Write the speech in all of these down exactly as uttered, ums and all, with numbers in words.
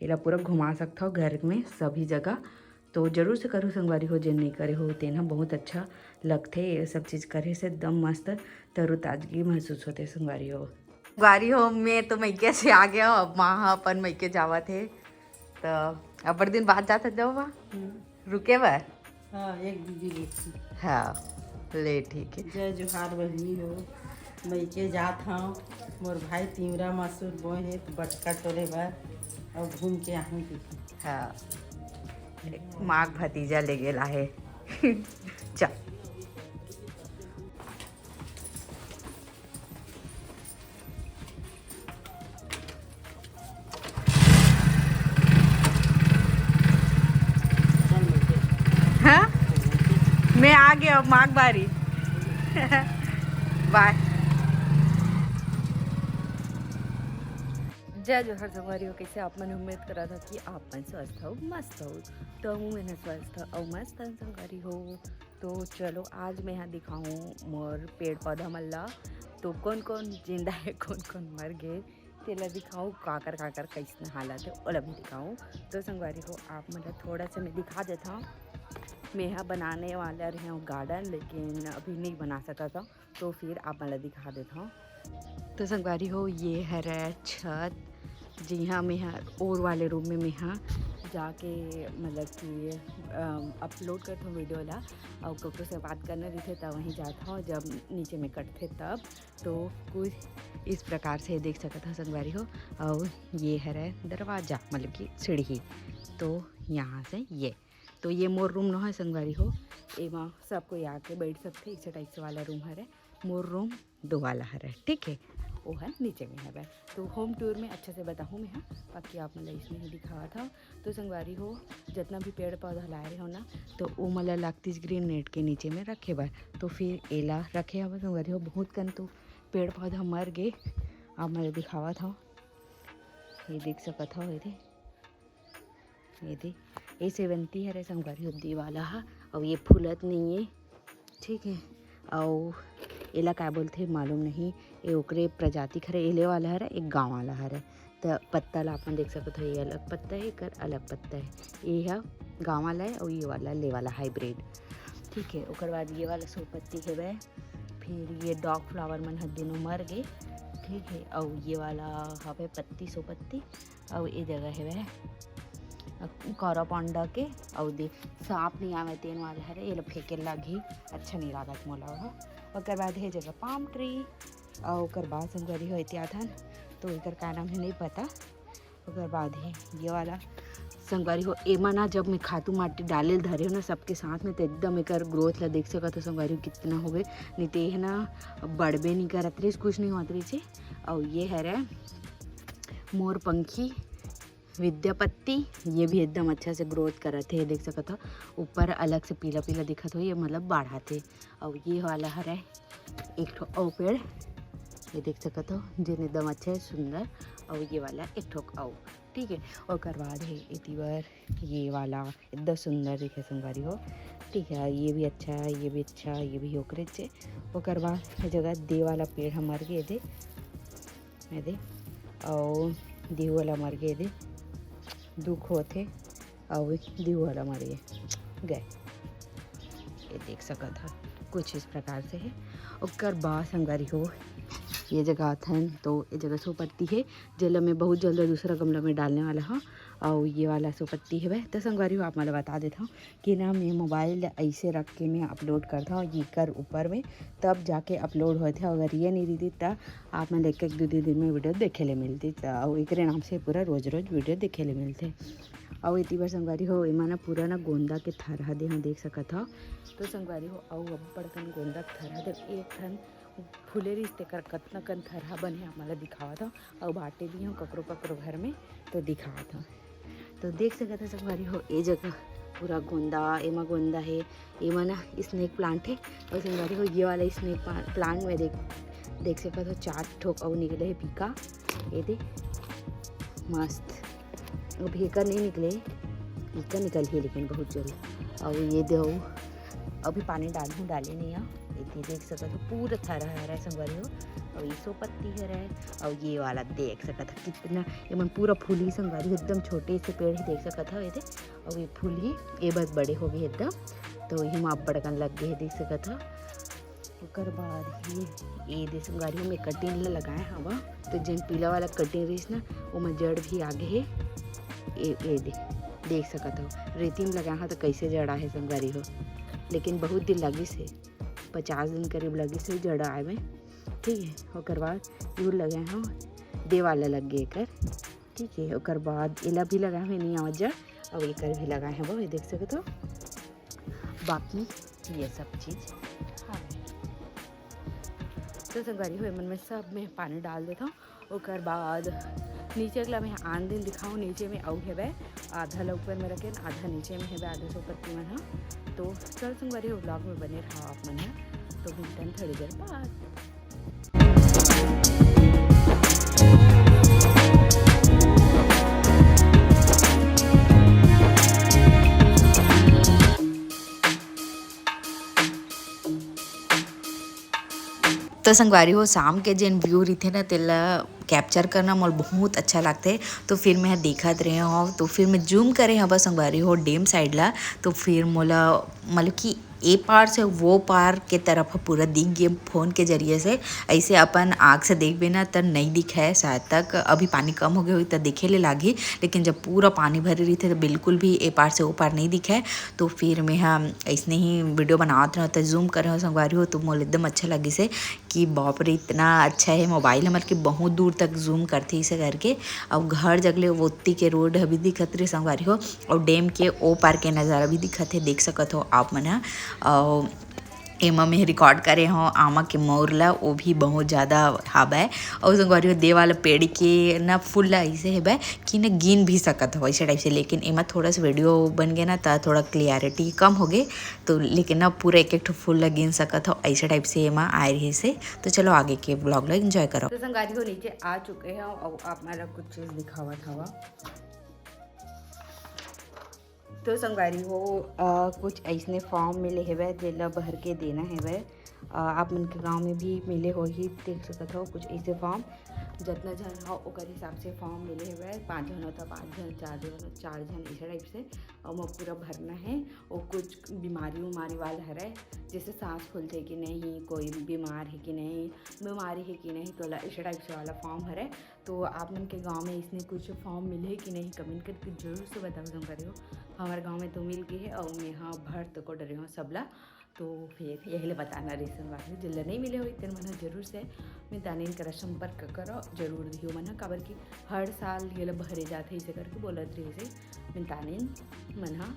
एला पूरा घुमा सकथव घर में सभी जगह। तो जरूर से करहू संगवारी हो, जेन नइ करे हो तेन ह बहुत अच्छा लगथे। ये सब चीज़ करे से एकदम मस्त तरोताजगी महसूस होथे संगवारी हो। संगवारी हो, मैं तो मइके से आ गया हूँ, अब माँ ह अपन मइके जावत हे, तो अब्बड़ दिन बाद जात हस जाओ माँ, हम्म। रुके बर? हाँ, एक दू दिन रुकहूँ। हाँ, ले ठीक है। जय जोहार बहिनी हो, मइके जात हव, मोर भाई तिंवरा मसूर बोए हे तो बटका टोरे बर, अउ घूम के आहूँ कहिके। हाँ, माँ के भतीजा ले गेला हे। चल। हाँ, मैं आ गया अब माँ के बारी। बाय। जय जोहार संगवारी हो, कइसे आप मन? उम्मीद करत हव कि आप मन स्वस्थ हो, मस्त हो। तो हूँ मैं स्वस्थ अउ मस्त हूँ संगवारी हो। तो चलो, आज मैं यहाँ दिखाऊँ मोर पेड़ पौधा मन ला। तो कौन कौन जिंदा है, कौन कौन मर गए, तेला दिखाऊँ। काकर काकर कइसने हालत है, ओला भी दिखाऊँ। तो संगवारी हो, आप मन ला थोड़ा सा मैं दिखा देता हूँ। मैं यहाँ बनाने वाला रहे हूँ गार्डन, लेकिन अभी नहीं बना सका था, तो फिर आप मन ला दिखा देता हूँ। तो संगवारी हो, ये हरे छत, जिहाँ मैं ह और वाले रूम में मैं ह जाके, मतलब कि, अम, अपलोड करत हूँ वीडियो ला, और ककरो से बात करना रहिथे तब वहीं जात हूँ, जब नीचे में कटथे तब। तो कुछ इस प्रकार से देख सकत हो संगवारी हो। और ये हरे दरवाजा, मतलब कि सीढ़ी, तो यहाँ से ये, तो ये मोर रूम नोहय संगवारी हो, एमा सब कोई आके बैठ सकथे, इसे टाइप से वाला रूम हरे। मोर रूम दो वाला हरे, ठीक है, वो है नीचे में हवे। तो होम टूर में अच्छे से बताहूँ मैं, हाँ, बाकी आप मन ला इसमें ही दिखावत हव। तो संगवारी हो, जितना भी पेड़ पौधा लाए रहे हो ना, तो वो मन ला लागतिस ग्रीन नेट के नीचे में रखे बर, तो फिर एला रखे हवे संगवारी हो। बहुत कन तो पेड़ पौधा मर गे, आप मन ला दिखावत हव, ये देख सकत हव, ये दे, ये दे, ये सेवंती हरे संगवारी हो, दे वाला हा, अउ ये फूलत नहीं है, ठीक है। अउ एला का बोलथे मालूम नहीं, ये ओकरे प्रजाति हरे, एले वाला हरे, एक गाँव वाला हरे। त पत्ता ला अपन देख सकत हो, ये अलग पत्ता है, एकर अलग पत्ता है। ये हा गाँव वाला है अउ ये वाला ले वाला हाइब्रिड, ठीक है। ओकर बाद ये वाला सो पत्ती हेवय, फिर ये डॉग फ्लावर मन ह दोनों मर गे, ठीक है। अउ ये वाला हवे पत्ती, सो पत्ती, अउ ए जगह हेवय कोरापोंडा के, अउ दे सांप नहीं आवे तेन वाला हरे, एला फेंके लागही, अच्छा नहीं लागत मोला ओहा। ओकर बाद हे जगह पाम ट्री, अउ ओकर बाद संगवारी हो एती आथन, तो एकर का नाम है नहीं पता। ओकर बाद हे ये वाला संगवारी हो, एमा ना जब मैं खातू माटी डाले ल धरे हो ना सबके साथ में, तो एकदम एकर ग्रोथ ला देख सकत हो संगवारी हो, कितना हो गए, नहीं तो ये ना बढ़बे नहीं करत रहिस, कुछ नहीं होत रहिस हे। अउ ये हरे मोर पंखी विद्यापत्ती, ये भी एकदम अच्छा से ग्रोथ करत हे, देख सकत हो ऊपर अलग से पीला पीला दिखत हो, ये मतलब बाढ़त हे। अउ ये वाला हरे एक ठो अउ पेड़, ये देख सकत हो जेन एकदम अच्छा है, सुंदर। अउ ये वाला एक ठो अउ, ठीक है। ओकर बाद हे एती बर ये वाला एकदम सुंदर दिखे संगवारी हो, ठीक है। ये भी अच्छा है, ये भी अच्छा है, ये भी ओकरे चे। ओकर बाद ये जगह दे वाला पेड़ ह मर गे दे, ये दे, अउ दे वाला मर गे दे, दुख होथे, अउ दे वाला मर गे, गए। ये देख सकत ह कुछ इस प्रकार से है। ओकर बाद संगवारी हो, ये जगह आथन तो ये जगह सो पत्ती है, जेला मैं बहुत जल्द दूसरा गमला में डालने वाला हूँ। अउ ये वाला सो पत्ती हेवय। तो संगवारी हो, आप मन ल बता देत हव कि ना मैं मोबाइल ऐसे रख के मैं अपलोड करत हव येकर ऊपर में, तब जाके अपलोड होत हे। अगर ये नहीं रहिती त आप मन ल एक एक दू दू दिन में वीडियो देखे ले मिलती। त अउ एकरे नाम से पूरा रोज रोज वीडियो देखे ले मिलथे। अउ एती बर संगवारी हो, एमा ना पूरा ना गोंदा के थरहा दे ह देख सकत हव। तो संगवारी हो, अउ अब्बड़ कन गोंदा के थरहा दे, एक ठन फूले रहिस तेकर कतना कन थरहा बने हे, आप मन ल दिखावत हव। अउ बांटे भी हव ककरो ककरो घर में, तो दिखावत हव। तो देख सकत हव संगवारी हो, ए जगह पूरा गोंदा, एमा गोंदा हे, एमा ना स्नेक प्लांट हे। अउ संगवारी हो, ये वाला स्नेक प्लांट में देख, देख सकत हव, चार ठोक अउ निकले हे पीका। ये दे, मस्त। अभी एकर नहीं निकले, एकर निकलही लेकिन बहुत जल्द। अउ ये दे, अउ अभी पानी डालहूँ, डाले नहीं आ। एती देख सकत हो, पूरा थरहा हरा संगवारी हो, अउ ये सो पत्ती हरे। अउ ये वाला देख सकत ह कितना, ये मन पूरा फूल ही संगवारी, एकदम छोटे से पेड़ ही देख सकत ह। ये दे, अउ ये फूल ही ये बस बड़े हो गए एकदम। तो ये मा बड़कन लग गए हे, देख सकत ह। ओकर बाद ये, ये दे संगवारी, मैं कटिंग ला लगाए हवा, तो जेन पीला वाला कटिंग रहिस ना, ओमा जड़ भी आ गए हे। ये, ये दे, देख सकत हो, रेती में लगाए हो तो कैसे जड़ आए हे संगवारी हो, लेकिन बहुत दिन लगिस हे, पचास दिन करीब लगिस हे जड़ आए में। ठीक है, ओकर बाद ये लगाए हो, दे वाला लग गए एकर। ठीक है, ओकर बाद एला भी लगाए हो, नहीं आवा जड़, अउ एकर भी लगाए हो, ये देख सकत हो। बाकी ये सब चीज हवे। तो संगवारी हो, एमन में सब में पानी डाल देथव। ओकर बाद नीचे ला मैं आन दिन दिखाऊँ, नीचे में अउ हेबे, आधा ला ऊपर में रखेन, आधा नीचे में हेबे, आधा सो पत्ती मन ह। तो चल संगवारी हो, vlog में बने रहा आप मन ह। तो मिलतन थोड़ी देर बाद। तो संगवारी हो, शाम के जेन view रहिथे ना, तेला capture करना मोला बहुत अच्छा लगथे। तो फिर मैं देखत रहे हव, तो फिर मैं zoom करे हव संगवारी हो dam side ला, तो फिर मोला मतलब कि ए पार से वो पार के तरफ ह पूरा दिख गे phone के जरिए से। ऐसे अपन आँख से देखबे ना, त नई दिखे शायद तक, अभी पानी कम हो गए होही त देखे ले लागही, लेकिन जब पूरा पानी भरे रहिथे त बिल्कुल भी ए पार से वो पार नई दिखे। तो फिर मैं ह ऐसने ही video बनावत रहे हव, त zoom करे हव संगवारी हो, तो मोला एकदम अच्छा लगिस हे कि बाप रे, इतना अच्छा हे mobile हमर कि बहुत दूर तक zoom करथे ऐसे करके। अब घर जगले ओत्ती के road ह भी दिखत रहे संगवारी हो, अउ dam के ओ पार के नज़ारा भी दिखत हे, देख सकत हो आप मन ह। अउ एमा में record करे हव आमा के मउर ला, वो भी बहुत ज़्यादा हावय। अउ संगवारी हो, दे वाला पेड़ के ना फूल ला ऐसे हेबे कि ना गिन भी सकत हो ऐसे type से, लेकिन एमा थोड़ा सा video बन गए ना, त थोड़ा clarity कम हो गए। तो लेकिन ना पूरा एक एक ठो फूल ला गिन सकत हो, ऐसे type से एमा आए रहे से। तो चलो आगे के vlog ला enjoy करो। तो संगवारी हो, नीचे आ चुके हैं, अब आप मेरा कुछ चीज़ दिखावत हवा। तो संगवारी हो, अ, कुछ ऐसने form मिले हेवय, जेला भर के देना हेवय। अ, आप मन के गांव में भी मिले होही, देख सकत हो कुछ ऐसे form। जतना झन हो, ओकर हिसाब से form मिले हेवय। पाँच झन हो, तो पाँच झन, चार झन, चार झन, ऐसे type से। अउ ओमा पूरा भरना है। और कुछ बीमारी उमारी वाला हरे, जैसे सांस फूलथे कि नहीं, कोई बीमार है कि नहीं, बीमारी है कि नहीं, तो ला-, ऐसे type से वाला form हरे। तो आप मन के गांव में इसने कुछ form मिले कि नहीं, comment करके जरूर से बताओ संगवारी हो। हमारे गांव में तो मिल गए है और मैं हाँ भर तको डरे हूँ सबला। तो फिर यही ले बताना रहिस संगवारी हो, जिला नहीं मिले होही तेन मन ह जरूर से मितानिन करा संपर्क करो, जरूर दिहो मन ह, काबर कि हर साल ये ला भरे जाथे, इसे करके बोलत रहिस हे मितानिन मन ह।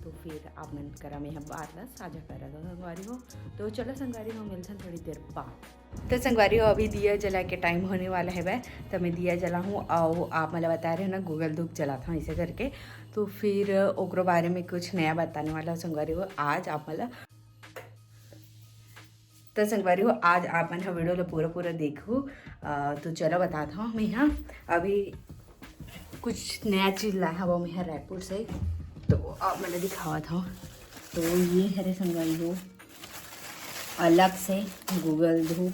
तो फिर आप मन करा मैं ह बात ला साझा करत हूँ संगवारी हो। तो चलो संगवारी हो, मिलथन थोड़ी देर बाद। तो संगवारी हो, अभी दिया जला के time होने वाला हेवय, तो मैं दिया जलाहूँ। अउ आप मन ला बताए रहे ना, Google धूप जलात हूँ ऐसे करके। तो फिर ओकरो बारे में कुछ नया बताने वाला हूँ संगवारी हो आज आप मन ला। तो संगवारी हो, आज आप मन ह video ला पूरा पूरा देखहू। अ, तो चलो बतात हूँ, मैं ह अभी कुछ नया चीज लाए हव मैं ह रायपुर से, तो आप मन ला दिखावत हूँ। तो ये हरे संगवारी हो, अलग से Google धूप,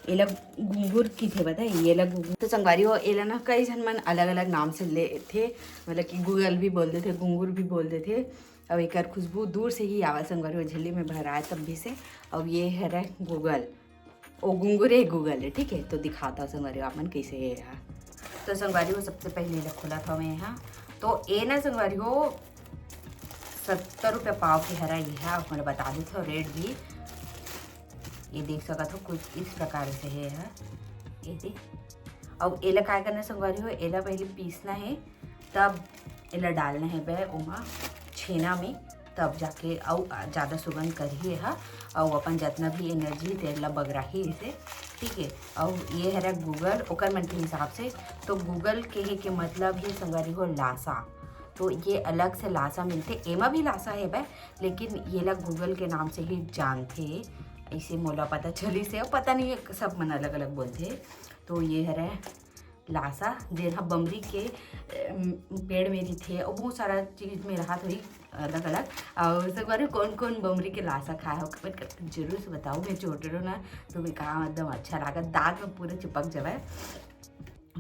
एला घुंघुर किथे, बताए, ये ला घुंघुर। तो संगवारी हो, एला ना कई झन मन अलग अलग नाम से लेथे, मतलब कि Google भी बोल देथे, घुंघुर भी बोल देथे। अब एकर खुशबू दूर से ही आवा संगवारी हो, झिल्ली में भराए तब भी से। अब ये हरे Google, ओ घुंघुर ए Google है, ठीक है। तो दिखाता हूँ संगवारी हो आप मन कैसे ये है। तो संगवारी हो, सबसे पहले एला खोलत हव मैं ह। तो ए ना संगवारी हो, सत्तर रुपया पाव के हरा ये है, आप मन बता देत हव rate भी। ये देख सकत हो, कुछ इस प्रकार से हे ह, ये दे। अब एला काय करना संगवारी हो, एला पहले पीसना है, तब एला डालना है बे ओमा छेना में, तब जाके अउ ज़्यादा सुगंध करही एहा, अउ अपन जतना भी energy तेल ला बगराही इसे, ठीक है। अउ ये हरे घुंघुर ओकर मन के हिसाब से, तो घुंघुर के हे के मतलब है संगवारी हो लासा, तो ये अलग से लासा मिलथे, एमा भी लासा है बे, लेकिन ये ला घुंघुर के नाम से ही जानथे, ऐसे मोला पता चलिस हे, पता नहीं है, सब मन अलग अलग बोलथे। तो ये हरे लासा, जेन ह बमरी के, अम, पेड़ में रहिथे, अउ बहुत सारा चीज में रहत होही अलग-अलग। अउ संगवारी हो, कौन-कौन बमरी के लासा खाए हो, comment करके जरूर से बताओ। मैं छोटे रहो ना, तो मैं कहा एकदम अच्छा लागत, दांत में पूरा चिपक जावे।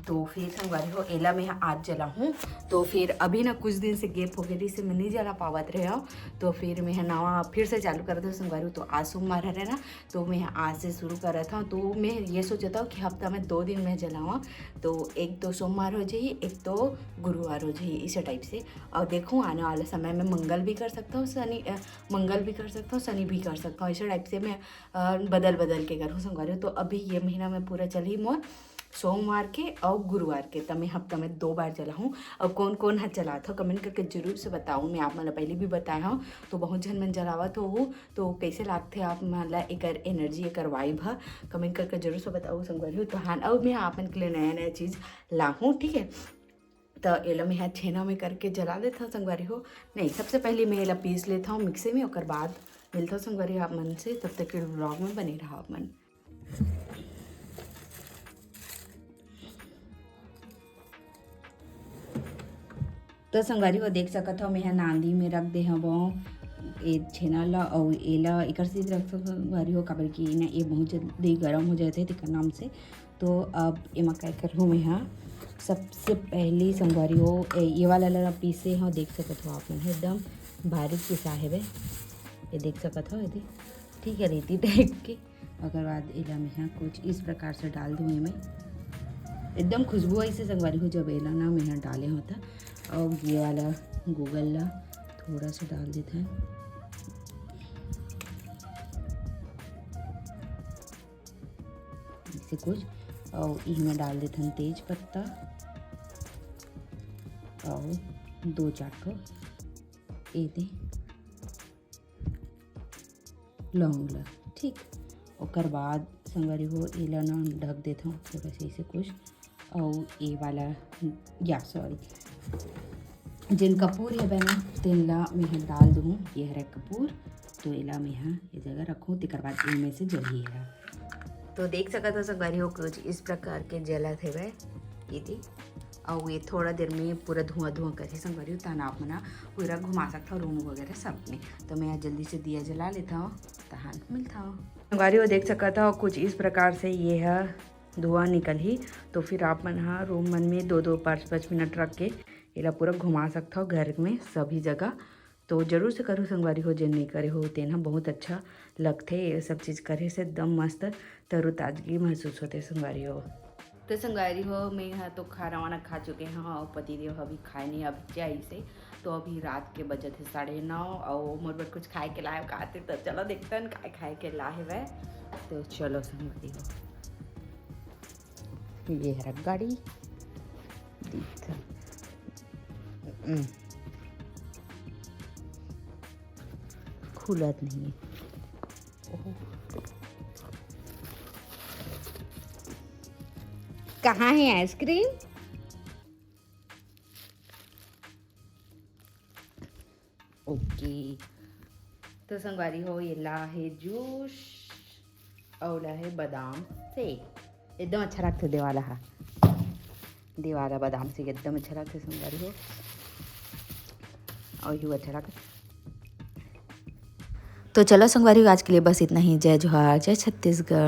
तो फिर संगवारी हो, एला मैं आज जलाहूँ। तो फिर अभी ना कुछ दिन से gap हो गए रहिस, मैं नहीं जला पावत रहे हूँ। तो फिर मैं नवा फिर से चालू कर दूँ संगवारी हो। तो आज सोमवार हरे ना, तो मैं आज से शुरू करत हूँ। तो मैं ये सोचत हूँ कि हफ्ता में दो दिन मैं जलाऊँ, तो एक तो सोमवार हो जाही, एक तो गुरुवार हो जाही, इसे type से। और देखूँ, आने वाले समय में मंगल भी कर सकता हूँ, शनि, अ, मंगल भी कर सकता हूँ, शनि भी कर सकता हूँ। इसे type से मैं, अ, बदल बदल के करूँ संगवारी हो। तो अभी ये महीना में पूरा चलही मोर सोमवार के और गुरुवार के, त मैं हफ्ता में दो बार जलाहूँ। और कौन कौन ह जलात हो, comment करके जरूर से बताओ। मैं आप मन ला पहले भी बताए हूँ, तो बहुत झन मन जलावत हो, तो कैसे लागथे आप मन ला एकर energy, एकर vibe ह, comment करके जरूर से बताओ संगवारी हो। तो हाँ, अब मैं आप मन के लिए नया नया चीज लाहूँ, ठीक है। तो एला मैं ह छेना में करके जला देता हूँ संगवारी हो। नहीं, सबसे पहले मैं एला पीस लेता हूँ मिक्सी में, ओकर बाद मिलता हूँ संगवारी हो आप मन से। तब तक के vlog में बने रहो आप मन। तो संगवारी हो, देख सकत हो, मैं ह नांदी में रख दे हवं ए छेना ला, अउ एला एकर से रख सकत हो संगवारी हो, काबर कि ना ये बहुत जल्दी गरम हो जाथे तेकर नाम से। तो अब एमा काय करहूँ मैं ह, सबसे पहली संगवारी हो, ए, ये वाला ला पीसे हो, देख सकत हो आप मन, एकदम बारीक पिसा हेवे, ये देख सकत हो, ये दे, ठीक है, रेती type के। ओकर बाद एला मैं ह कुछ इस प्रकार से डाल दूँ एमे। एकदम खुशबू ऐसे संगवारी हो, जब एला ना मैं ह डाले हों त। और ये वाला गूगल ला थोड़ा सा डाल देते हैं, ऐसे कुछ। और इहमें डाल देते हैं तेज पत्ता और दो चार ठो ए दे लौंग ला, ठीक। ओकर बाद संगवारी हो, एला ना ढक देथव थोड़ा सा ऐसे कुछ। अउ ए वाला, या सॉरी, जेन कपूर हेबे ना, तेन ला मैं ह डाल दूँ। ये हरे कपूर, तो एला मैं ह ये जगह रखूँ, तेकर बाद इनमें से जलही एला। तो देख सकत हो संगवारी हो, कुछ इस प्रकार के जलत हेबे ये दे। अउ ये थोड़ा देर में पूरा धुआं धुआं करही संगवारी हो, तहन आप मन ह पूरा घुमा सकथव रूम वगैरह सब में। तो मैं ह जल्दी से दिया जला लेथव, तहन मिलथव। संगवारी हो, देख सकत हव, कुछ इस प्रकार से ये ह धुआं निकलही। तो फिर आप मन ह रूम मन में दो दो पाँच पाँच मिनट रख के एला पूरा घुमा सकथव घर में सभी जगह। तो जरूर से करू संगवारी हो, जेन नइ करे हो तेन ह बहुत अच्छा लगथे। ये सब चीज करे से एकदम मस्त तरोताजगी महसूस होथे संगवारी हो। तो संगवारी हो, मैं ह तो खाना वाना खा चुके हव, अउ पतिदेव ह अभी खाए नहीं, अभी जाइस हे। तो अभी रात के बजत हे साढ़े नौ, अउ मोर बर कुछ खाए के लाए का आते, तो चलो देखतन काय खाए के लाए हवय। तो चलो संगवारी हो, ये हरे गाड़ी, देख, हम्म, खुलत नहीं है। ओहो। कहाँ है आइसक्रीम? ओके, तो संगवारी हो, ये ला हे जूस, अउ ला हे बादाम शेक। एकदम अच्छा लगथे देवाला हा, देवाला बादाम शेक एकदम अच्छा लगथे संगवारी हो, अउ यू अच्छा लगथे। तो चलो संगवारी हो, आज के लिए बस इतना ही। जय जोहार, जय छत्तीसगढ़।